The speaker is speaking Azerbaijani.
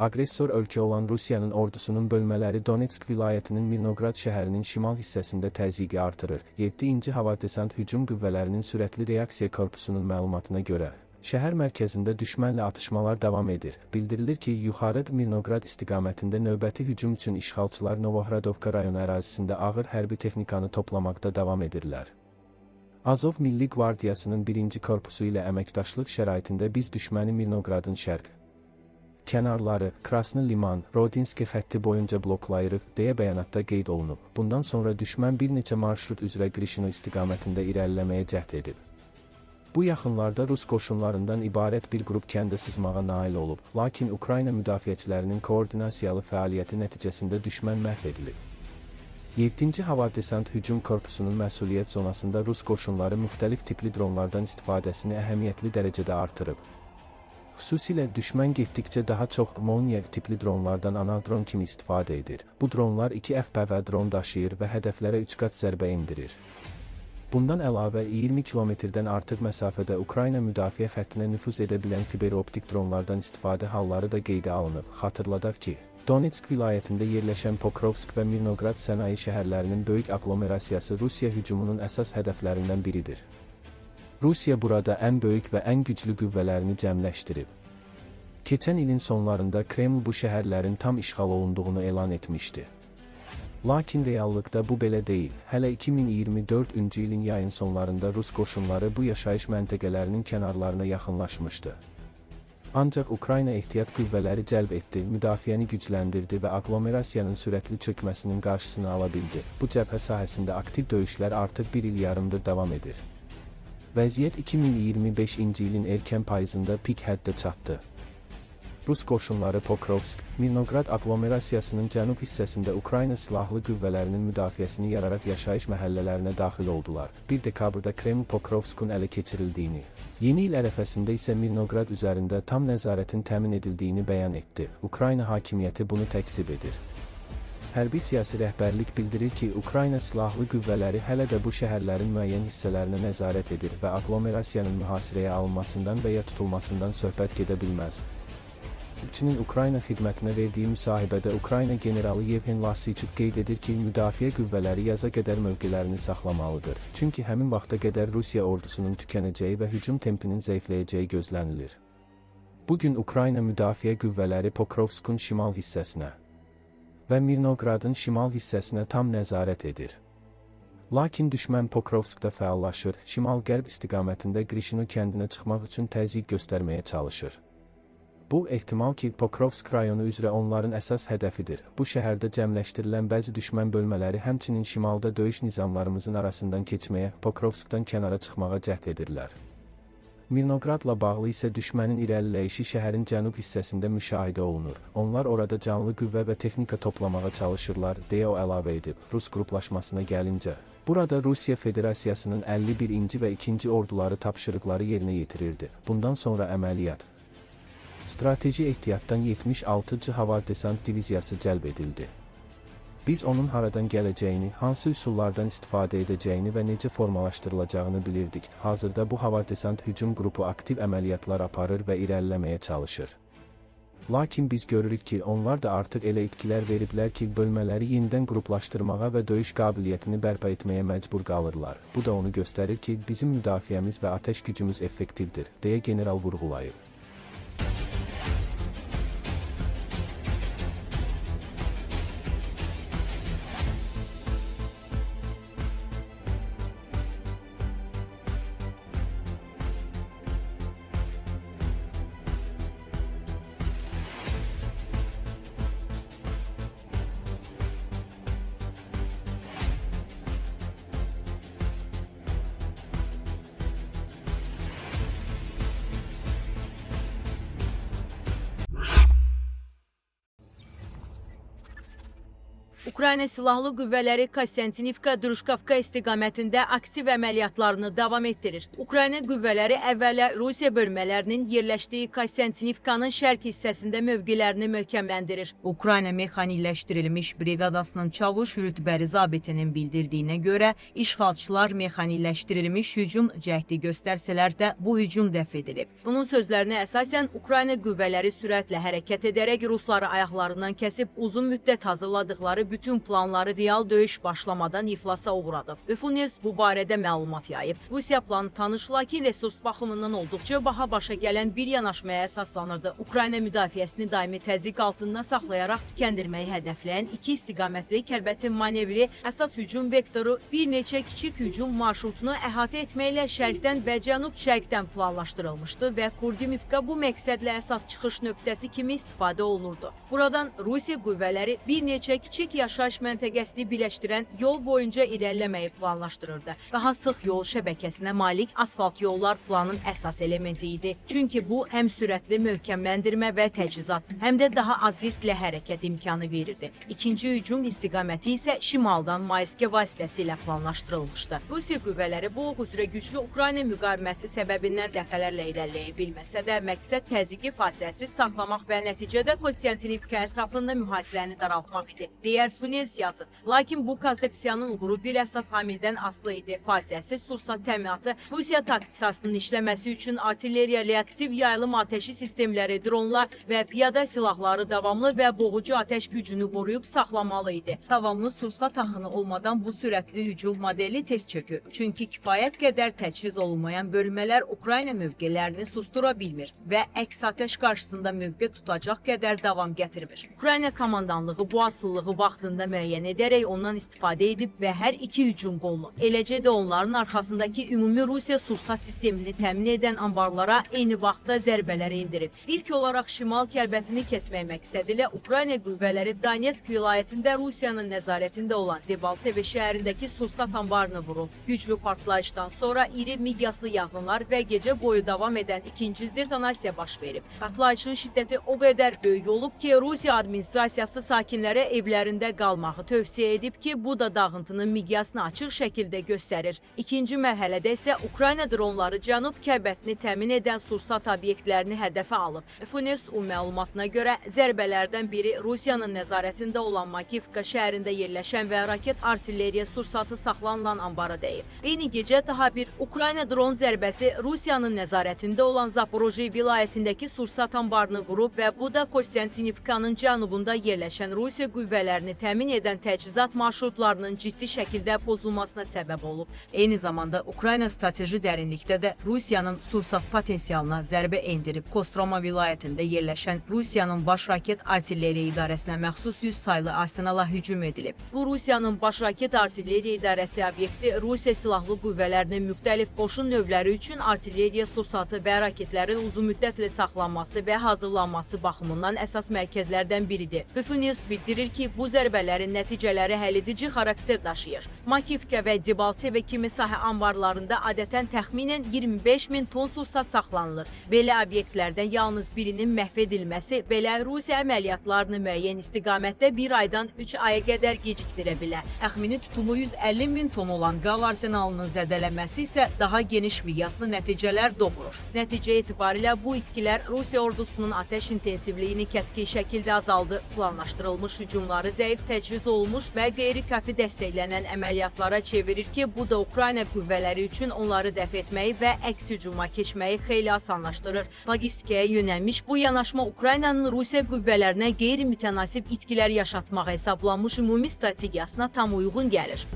Aqressor ölkə olan Rusiyanın ordusunun bölmələri Donetsk vilayətinin Mirnoqrad şəhərinin şimal hissəsində təzyiqi artırır. 7-ci Hava Desant Hücum Qüvvələrinin Sürətli Reaksiya Korpusunun məlumatına görə, şəhər mərkəzində düşmənlə atışmalar davam edir. Bildirilir ki, yuxarı Mirnoqrad istiqamətində növbəti hücum üçün işğalçılar Novohradovka rayonu ərazisində ağır hərbi texnikanı toplamaqda davam edirlər. Azov Milli Qvardiyasının 1-ci korpusu ilə əməkdaşlıq şəraitində biz düşməni Mirnoqradın şərq kənarları, Krasnı Liman, Rodinski xətti boyunca bloklayırıq, deyə bəyanatda qeyd olunub. Bundan sonra düşmən bir neçə marşrut üzrə Grişino istiqamətində irəliləməyə cəhd edib. Bu yaxınlarda Rus qoşunlarından ibarət bir qrup kəndə sızmağa nail olub, lakin Ukrayna müdafiəçilərinin koordinasiyalı fəaliyyəti nəticəsində düşmən məhv edilib. 7-ci Hava Desant Hücum Korpusunun məsuliyyət zonasında Rus qoşunları müxtəlif tipli dronlardan istifadəsini əhəmiyyətli dərəcədə artırıb. Xüsusilə düşmən getdikcə daha çox Molniya tipli dronlardan ana dron kimi istifadə edir. Bu dronlar 2 FPV dron daşıyır və hədəflərə 3 qat zərbə endirir. Bundan əlavə 20 kilometrdən artıq məsafədə Ukrayna müdafiə xəttinə nüfuz edə bilən fiberoptik dronlardan istifadə halları da qeydə alınıb. Xatırladaq ki, Donetsk vilayətində yerləşən Pokrovsk və Mirnoqrad sənaye şəhərlərinin böyük aqlomerasiyası Rusiya hücumunun əsas hədəflərindən biridir. Rusiya burada ən böyük və ən güclü qüvvələrini cəmləşdirib. Keçən ilin sonlarında Kreml bu şəhərlərin tam işğal olunduğunu elan etmişdi. Lakin reallıqda bu belə deyil. Hələ 2024-cü ilin yayın sonlarında Rus qoşunları bu yaşayış məntəqələrinin kənarlarına yaxınlaşmışdı. Ancaq Ukrayna ehtiyat qüvvələri cəlb etdi, müdafiəni gücləndirdi və aqlomerasiyanın sürətli çökməsinin qarşısını ala bildi. Bu cəbhə sahəsində aktiv döyüşlər artıq bir il yarımdır davam edir. Vəziyyət 2025-ci ilin erkən payızında pik həddə çatdı. Rus qoşunları Pokrovsk, Mirnoqrad aqlomerasiyasının cənub hissəsində Ukrayna silahlı qüvvələrinin müdafiəsini yararaq yaşayış məhəllələrinə daxil oldular. 1 dekabrda Kreml Pokrovskun ələ keçirildiyini, yeni il ərəfəsində isə Mirnoqrad üzərində tam nəzarətin təmin edildiyini bəyan etdi. Ukrayna hakimiyyəti bunu təkzib edir. Hərbi siyasi rəhbərlik bildirir ki, Ukrayna silahlı qüvvələri hələ də bu şəhərlərin müəyyən hissələrinə nəzarət edir və aqlomerasiyanın mühasirəyə alınmasından və ya tutulmasından söhbət gedə bilməz. Çinin Ukrayna xidmətinə verdiyi müsahibədə Ukrayna generalı Yevhen Lasichuk qeyd edir ki, müdafiə qüvvələri yaza qədər mövqelərini saxlamalıdır. Çünki həmin vaxta qədər Rusiya ordusunun tükənəcəyi və hücum tempinin zəifləyəcəyi gözlənilir. Bu gün Ukrayna müdafiə qüvvələri Pokrovskun şimal hissəsinə və Mirnoqradın şimal hissəsinə tam nəzarət edir. Lakin düşmən Pokrovskda fəallaşır, şimal-qərb istiqamətində Grişino kəndinə çıxmaq üçün təzyiq göstərməyə çalışır. Bu, ehtimal ki, Pokrovsk rayonu üzrə onların əsas hədəfidir. Bu şəhərdə cəmləşdirilən bəzi düşmən bölmələri həmçinin şimalda döyüş nizamlarımızın arasından keçməyə, Pokrovskdan kənara çıxmağa cəhd edirlər. Mirnoqradla bağlı isə düşmənin irəliləyişi şəhərin cənub hissəsində müşahidə olunur. Onlar orada canlı qüvvə və texnika toplamağa çalışırlar, deyə o əlavə edib. Rus qruplaşmasına gəlincə, burada Rusiya Federasiyasının 51-ci və 2-ci orduları tapşırıqları yerinə yetirirdi. Bundan sonra əməliyyat Strateji ehtiyatdan 76-cı Hava Desant Diviziyası cəlb edildi. Biz onun haradan gələcəyini, hansı üsullardan istifadə edəcəyini və necə formalaşdırılacağını bilirdik. Hazırda bu hava desant hücum qrupu aktiv əməliyyatlar aparır və irəliləməyə çalışır. Lakin biz görürük ki, onlar da artıq elə itkilər veriblər ki, bölmələri yenidən qruplaşdırmağa və döyüş qabiliyyətini bərpa etməyə məcbur qalırlar. Bu da onu göstərir ki, bizim müdafiəmiz və atəş gücümüz effektivdir, deyə general vurğulayıb. Ukrayna Silahlı Qüvvələri Kostiantinivka-Drujkovka istiqamətində aktiv əməliyyatlarını davam etdirir. Ukrayna qüvvələri əvvəla Rusiya bölmələrinin yerləşdiyi Kostiantinivkanın şərq hissəsində mövqelərini möhkəmləndirir. Ukrayna mexaniləşdirilmiş briqadasının çavuş rütbəli zabitinin bildirdiyinə görə işğalçılar mexaniləşdirilmiş hücum cəhdi göstərsələr də bu hücum dəf edilib. Bunun sözlərinə əsasən Ukrayna qüvvələri sürətlə hərəkət edərək rusları ayaqlarından kəsib uzun müddət hazırladıqları bütün planları real döyüş başlamadan iflasa uğradıb. Üfunews bu barədə məlumat yayıb. Rusiya planı tanış, lakin resurs baxımından olduqca baha başa gələn bir yanaşmaya əsaslanırdı. Ukrayna müdafiəsini daimi təzyiq altında saxlayaraq tükəndirməyi hədəfləyən iki istiqamətli kəlbətin manevri əsas hücum vektoru bir neçə kiçik hücum marşrutunu əhatə etməklə şərqdən və cənub-şərqdən planlaşdırılmışdı və Kurdimivka bu məqsədlə əsas çıxış nöqtəsi kimi istifadə olunurdu. Buradan Rusiya qüvvələri bir neçə kiçik yaşayış məntəqəsini birləşdirən yol boyunca irəliləməyi planlaşdırırdı. Daha sıx yol şəbəkəsinə malik asfalt yollar planın əsas elementi idi. Çünki bu həm sürətli möhkəmləndirmə və təchizat, həm də daha az risklə hərəkət imkanı verirdi. İkinci hücum istiqaməti isə şimaldan Mayske vasitəsilə planlaşdırılmışdı. Rusiya qüvvələri bu ox üzrə güclü Ukrayna müqaviməti səbəbindən dəfələrlə irəliləyə bilməsə də məqsəd təzyiqi fasiləsiz saxlamaq və nəticədə Kostiantinivka ətrafında mühasirəni daraltmaq idi, deyər Funews yazır. Lakin bu konsepsiyanın uğuru bir əsas amildən asılı idi. Fasiləsiz sursat təminatı Rusiya taktikasının işləməsi üçün artilleriya, reaktiv yaylım atəşi sistemləri, dronlar və piyada silahları davamlı və boğucu atəş gücünü qoruyub saxlamalı idi. Davamlı sursat axını olmadan bu sürətli hücum modeli tez çökür. Çünki kifayət qədər təchiz olunmayan bölmələr Ukrayna mövqelərini susdura bilmir və əks atəş qarşısında mövqe tutacaq qədər davam gətirmir. Ukrayna komandanlığı bu asılılığı vaxtında müəyyən edərək ondan istifadə edib və hər iki hücum qolunu, eləcə də onların arxasındakı ümumi Rusiya sursat sistemini təmin edən anbarlara eyni vaxtda zərbələr endirib. İlk olaraq şimal kəlbətini kəsmək məqsədilə Ukrayna qüvvələri Donetsk vilayətində Rusiyanın nəzarətində olan Debaltsevo şəhərindəki sursat anbarını vurub. Güclü partlayışdan sonra iri miqyaslı yanğınlar və gecə boyu davam edən ikinci detonasiya baş verib. Partlayışın şiddəti o qədər böyük olub ki, Rusiya administrasiyası sakinlərə evlərində qalmağı tövsiyə edib ki, bu da dağıntının miqyasını açıq şəkildə göstərir. İkinci mərhələdə isə Ukrayna dronları cənub kəlbətini təmin edən sursat obyektlərini hədəfə alıb. Funews məlumatına görə zərbələrdən biri Rusiyanın nəzarətində olan Makivka şəhərində yerləşən və raket artilleriya sursatı saxlanılan ambara dəyib. Eyni gecə daha bir Ukrayna dron zərbəsi Rusiyanın nəzarətində olan Zaporojye vilayətindəki sursat ambarını vurub və bu da Kostiantinivkanın cənubunda yerləşən Rusiya qüvvələrini təmin edən təchizat marşrutlarının ciddi şəkildə pozulmasına səbəb olub. Eyni zamanda Ukrayna strateji dərinlikdə də Rusiyanın sursat potensialına zərbə endirib. Kostroma vilayətində yerləşən Rusiyanın baş raket artilleriya idarəsinə məxsus 100 saylı arsenala hücum edilib. Bu Rusiyanın baş raket artilleriya idarəsi obyekti Rusiya silahlı qüvvələrinin müxtəlif qoşun növləri üçün artilleriya sursatı və raketlərin uzunmüddətli saxlanması və hazırlanması baxımından əsas mərkəzlərdən biridir. Funews bildirir ki, bu zərbələrin nəticələri həlledici xarakter daşıyır. Makivka və Debaltsevo kimi sahə anbarlarında adətən təxminən 25 min ton sursat saxlanılır. Belə obyektlərdən yalnız birinin məhv edilməsi belə Rusiya əməliyyatlarını müəyyən istiqamətdə bir aydan 3 aya qədər gecikdirə bilər. Təxmini tutumu 150 min ton olan qal arsenalının zədələnməsi isə daha geniş miqyaslı nəticələr doğurur. Nəticə etibarilə bu itkilər Rusiya ordusunun atəş intensivliyini kəskin şəkildə azaldı. Planlaşdırılmış hücumları zəif təchiz olunmuş və qeyri-kafi dəstəklənən əməliyyatlara çevirir ki, bu da Ukrayna qüvvələri üçün onları dəf etməyi və əks hücuma keçməyi xeyli asanlaşdırır. Logistikaya yönəlmiş bu yanaşma Ukraynanın Rusiya qüvvələrinə qeyri-mütənasib itkilər yaşatmağa hesablanmış ümumi strategiyasına tam uyğun gəlir.